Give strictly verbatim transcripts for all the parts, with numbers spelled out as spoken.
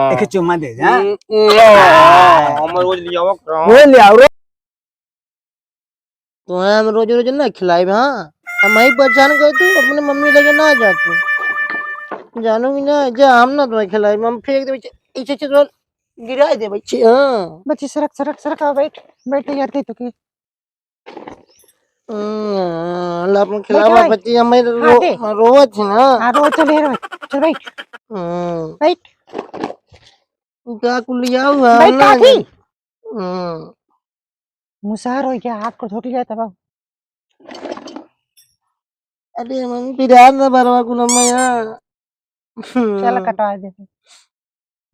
एक चुम्मा दे जा। हम्म, हम्म, हाँ। हम रोज लियावा करो। वो ले आओ, रो- तुम्हें हम रोज रोज ना खिलाइब, हाँ? हम ही परेशान कर तू, अपने मम्मी लगे ना जा तू। जानूंगी ना, जा हम ना तुम्हें खिलाइब, हम फेंक देबे, इसे, इसे तो गिरा दे बच्चे, हाँ। बच्चे सरक, सरक, सरक, आओ बैठ, बैठ यार, कहीं तो के। हम्म, ला अपन बैठ खिलावा भाई। बच्चे, हमें हाँ, रो-, दे। रोवत है ना। हाँ, रो, चल, हे रो, चल बैठ। हम्म। बैठ। तू क्या कुलिया हुआ बैठ ना? काकी। हम्म। मुसहर हो गया, हाथ को धो लिया तब। अरे मम्मी, पिरान ना बरवा कुल मैया। चल कटवा दे।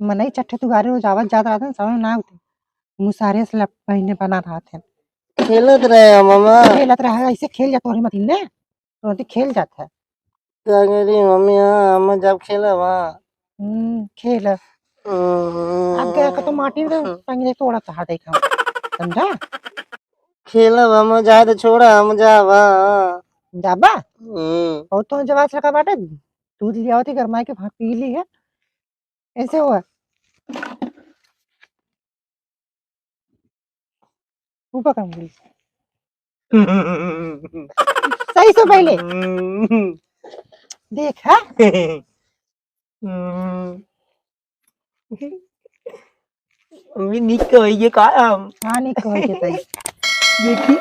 मनई चट्ठे तुहारे रोज आवत जात रहत हैं, समझ ना आवत। मुसहरे से लप-, पहिने बना रहत हैं। खेलत रहे हैं मामा। खेलत रहे, ऐसे खेल जात तोहरे मतिन ने। तोहरे खेल जात है। का करी मम्मी, हाँ, हम जब खेलब, हाँ। हम्म, खेल। हम्म। अब गया का तो माटी में हम्म। टंगे तोड़ा चाहत है हम। समझा? खेलब हम, जाए तो छोड़ा, हम जाब, हाँ। जाबा? हम्म। और तो जवाब से का बाटे, दूध लिया होती गरमाई के भाग पी ली है। ऐसे हुआ। ऊपर का उंगली। सही से पहले। देखा? अम्मी, निक होइए का हम? हाँ, निक होइए तई। देखी,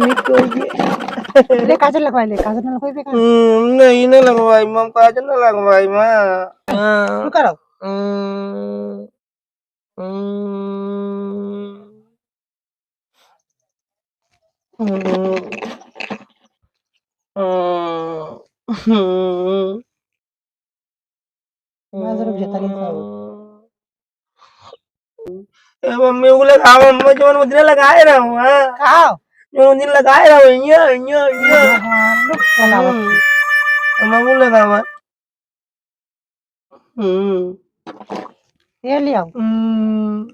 निक होइए। ले, काजल लगवा ले, काजल ना लगवाई बेकार। हम्म, नहीं, नहीं लगवाई, मम काजल ना लगवाई, माँ। हाँ। रुका रहो। हम्म। हम्म। हम्म। हम्म। मैं जरा बेहतरीन खाऊं। ए मम्मी, वो लगाओ, मम्मी, जो उन्होंने लगाए रहो, हाँ। कहाँ? जो उन्होंने लगाए रहो, ये, ये, ये। भगवान, रुक, चलावत हम्म। हूँ। मम्मी, वो लगावा। हम्म। ये ले आओ। हम्म।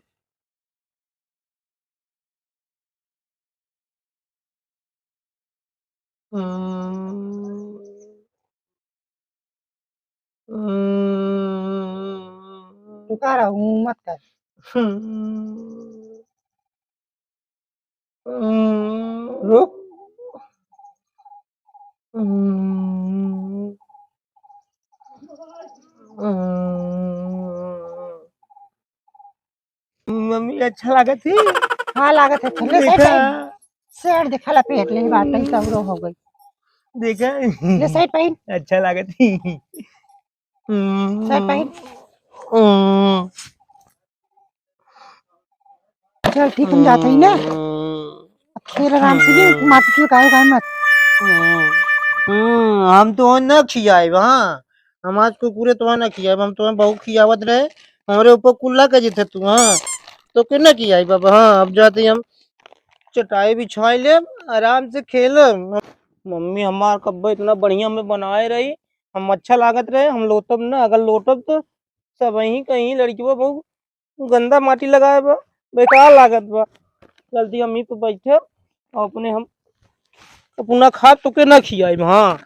हम्म। हम्म। तू का रहा, हूँ मत कर। हम्म। हम्म। रुक। हम्म। हम्म। मम्मी, अच्छा लागत ही? हाँ, लागत है। ले, देखा। सेठ, सेठ देखा ला पेट ले बात, तई सब रो हो गई। देखा? ले सेठ पहिन। अच्छा लागत ही। हम्म। सेठ पहिन। हम्म। चल, ठीक, हम जात ही ना। हम्म। अब खेल आराम से, ये हम्म। माटी के काहे, काहे मत। हम्म। हम्म, हम तो ना खियाए, हाँ। हम आज कुकुरे तोहैं ना खियाइब, हम तोहैं बहुत खियावत रहे, हमरे ऊपर कुल्ला कर जीते तू, हाँ, तोके ना खियाइब अब, हाँ, अब जाते हम चटाई बिछाई लेब, आराम से खेलब। मम्मी हमार कब्बे इतना बढ़िया में बनाए रही, हम अच्छा लागत रहे, हम लोटब ना, अगर लोटब तो सब वहीं कहीं लड़कियों बहुत गंदा माटी लगाए बा, बेकार लागत बा। जल्दी हम ई पे बैठे और अपने हम अपना खाब तोके ना खियाइब, हाँ,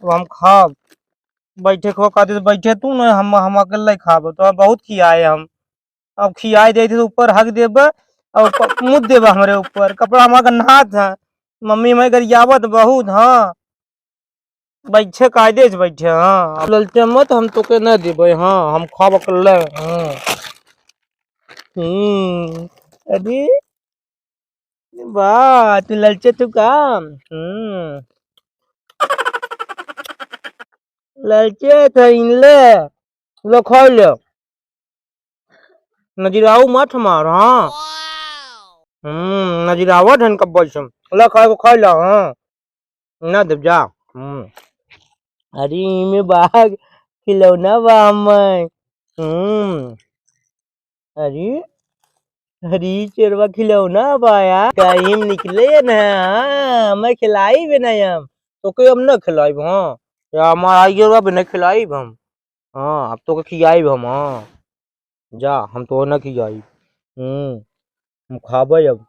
अब हम खाब। बैठे खो कहते तो बैठे तू ना, हम, हम अकेले खाब, तो बहुत खियाए हम। अब खियाए दे तो ऊपर हग देबे और प-, मुद देबे हमरे ऊपर, कपड़ा हमार गन्हात है, मम्मी मैं गरियावत बहुत, हाँ। बैठे कायदे से बैठे, हाँ। अब ललचे मत, हम तोके ना देबे, हाँ, हम खाब अकेले, हाँ। हम्म, अरे, वाह, तू ललचे तू का? हम्म। ललचे थे इनले, लो खाई ले। नजराऊ मत मार, हाँ। हम्म, नजरावत हन कब्बल से। ला खाए को खाए ला, हाँ। ना देब जा। हम्म। अरे, इमे बाग खिलौना बा हम्मे। हम्म। अरे, अरे, चोरवा खिलौना बा यार। कहीं निकले ना, हाँ, मैं खिलाई भी नहीं हम। तो कोई हम ना खिलाइब, हाँ। या हमार आई गया भी नहीं खिलाइब हम। हाँ, अब तोके खियाइब हम, हाँ। जा, हम तोके ना खियाइब। हम्म, हम खाबे अब।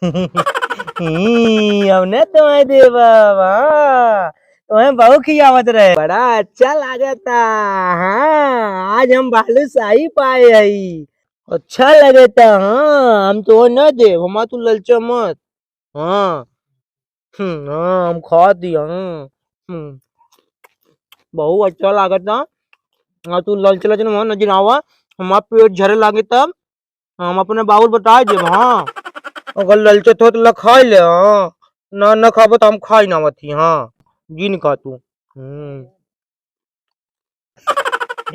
हम्म, अब ना तोहे देब अब, हाँ। तोहे बहू खियावत रहे। बड़ा अच्छा लागता। हाँ, आज हम बालूशाही पाए हई। अच्छा लगता। हाँ, हम तो न देब, हमार तू ललचा मत। हाँ। हम्म, हाँ, हम खा दिया। हम्म, हम्म। बहुत अच्छा लागता। हाँ, तू ललचा ललचा न, न जिनावा, हमार पेट झरे लागे तब। हम अपने बाबू बताइ देब, हाँ। अगर ललचत हो तो ल खाइ ले, हाँ। ना, ना खाबो तो हम खाइ ना अवत ही, हाँ। जिन खा तू। हम्म।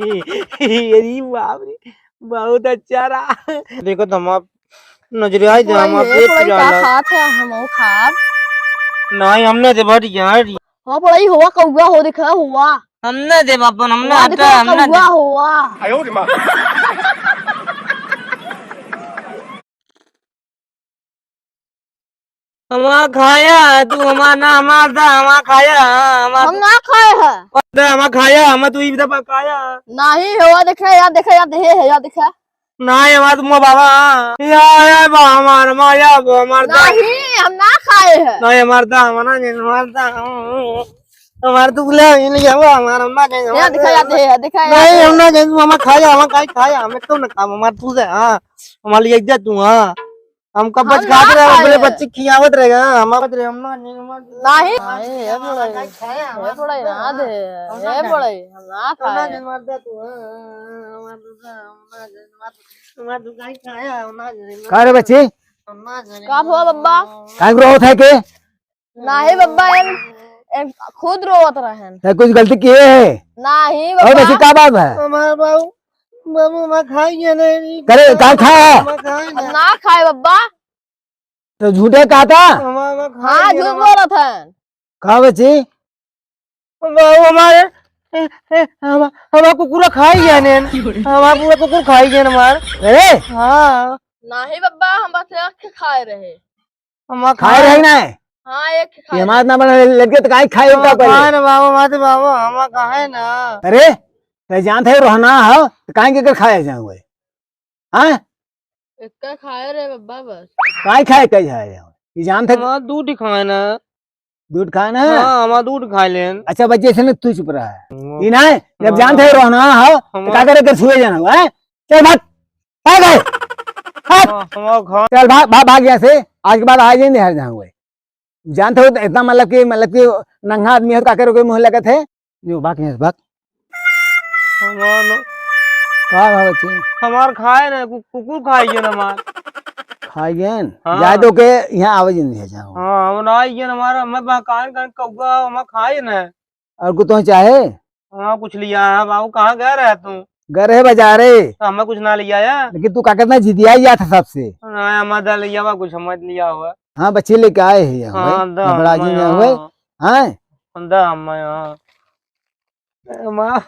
अरे बाप रे, बहुत अच्छा रहा। देखो तो हमार नजरिया आई दे, ओए, हमार ये पेट बड़ई का पिराला। खात है, हम वो खाब। नहीं, हम ना देबा यार। हाँ, बड़ई हुआ, कौआ हो, देखा हुआ। हम ना देब अपन, हम ना हुआ, हटा, देखा, हम ना कौआ देब। हुआ। हमार खाया, तू हमार ना, हमार दा, हमार खाया, हमार हम ना खाए है। दा, हमार खाया, हमार तू ई दबा खाया। नहीं, हुआ, देखा यार, देखा यार, हे है यार, देखा। ना, ये बात मो बाबा। या, या बा हमार, मा, या बा हमार दा। नहीं, हम ना खाए है। ना, ये हमार दा, हमार ना, हमार दा। हमार तू ले, ये ले, ये बा हमार, हम ना खाए, या हमार दिखा, या दा। दे, या दिखा, या नहीं, दे। हम ना खाए, तू हमार खाया, हमार खाई, खाया, हमें क्यों ना खाब, हमार तू दे, हाँ। हमार लिए जा तू, हाँ। हम कब हम बच ना खाते रहे, खाए बोले हैं। बच्चे खियावत रहेगा, हम आवत रहे, हम ना, नहीं, हम ना नहीं। नहीं, ये बोला है। खाया, ये बोला है, ना दे, हम ना ये खाए। बोला है, हम ना हम ना खाए। नहीं, हमार दा तू, हाँ, हमार तू दे, हम ना खाए, हमार तू, हमार तू खाई खाया, हम ना खाए, का रे बच्ची? हम ना खाए। का हुआ बब्बा? काहे रोवत है के? नाही बब्बा, एम, एम खुद रोवत रहन। ते कुछ गलती किए है? नाही और बब्बा। बच्ची का बात है? हमार बाबू, बाबू, हमार खाई गया नहीं। करे, का खाया? हमार खाई अब ना। ना खाए बब्बा। तो झूठे कहा था? हमार, हमार खाई हाँ, गया झूठ ना। बोलत है। का बच्ची? बाबू हमारे, ए, ए, हम, हमार कुकुरा खाई गया ने। हमार पूरा कुकुर खाई गया ने हमार। अरे? हाँ। नाही बब्बा, हम बस एक खाए रहे। हमार खाए खाए रहे ना? हाँ, एक ये खाए हमार रहे। ना बना लड़के तो काहे खाए उनका हाँ, पहले? खाए ना बाबू, मत बाबू, हमार खाए ना। अरे, ते जानत है रोहना हो, तो काहे के कर खाए जाऊँ भाई? हाँ? एक का खाए रहे बब्बा बस। काहे खाए के जाए जाऊँ? ये जानत है हमार दूध ही खाए ना। दूध खाए ना? हाँ, हमार दूध खाए लेन। अच्छा बच्चे से ना तू चुप रहा है। हम्म। ये ना है, जब हाँ। जानत है रोहना हो, तो हमार का करे कर छुए जाना हुआ है? चल भाग, भाग गए। हट। हाँ, हमार घर चल भाग, भाग, भाग यहाँ से। आज के बाद आ जाए नहीं हर जहाँ हुए। जानत हो तो इतना मतलब कि, मतलब कि नंगा आदमी हो तो का करे कोई मुँह लगत है? जो भाग यहाँ से भाग। हमार न- का बा बच्चे? हमार खाए ना, कु-, कुकुर खाई गए ना हमार। खाई गए न? हाँ। जाए तो के यहाँ आवे जिन है जाओ। हाँ, हम ना आई गए ना हमारा, मैं बा-, कान, कान कौआ, हमार खाए ना। और कुछ तो चाहे? हाँ, कुछ लिया है बाबू, कहाँ गए रहे तू? गए रहे बाजारे। तो हमें कुछ ना लिया है? लेकिन तू का कितना जिदिया ही था सबसे। हाँ, हमार दा लिया बा, कुछ हमें लिया हुआ। हाँ, बच्चे लेके आए हैं यहाँ हाँ, हुए। दा बड़ा हमें जी यहाँ हुए। हाँ। हाँ? दा हमें हाँ। माँ,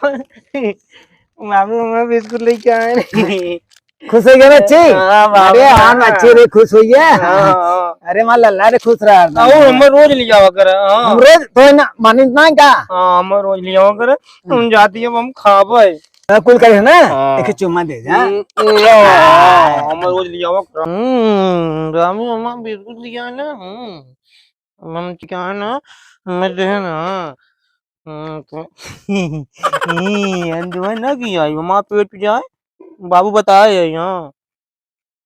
मामी, हमें बिस्कुट लेके आए हैं। खुश हो गया बच्ची? हाँ, बाबा। अरे हाँ, बच्ची रे, खुश हो गया। हाँ, हाँ। अरे माँ लल्ला रे, खुश रहा। आओ, हम रोज ले जावा कर, हाँ। हम रोज तो है ना, मानित ना का? हाँ, हम रोज ले जावा कर। हम जाती है, हम खाबे। हाँ, कुल करे ना? हाँ। एक चुम्मा दे जा। हम्म, हाँ, हम रोज ले जावा कर। हम्म, रामी, हम बिस्कुट लिया है ना, हम्म। हम क्या है ना, मैं जो है ना, हम्म, तो, ये अंदुआ ना की आई, हमारा पेट पे जाए, बाबू बताए है यहाँ।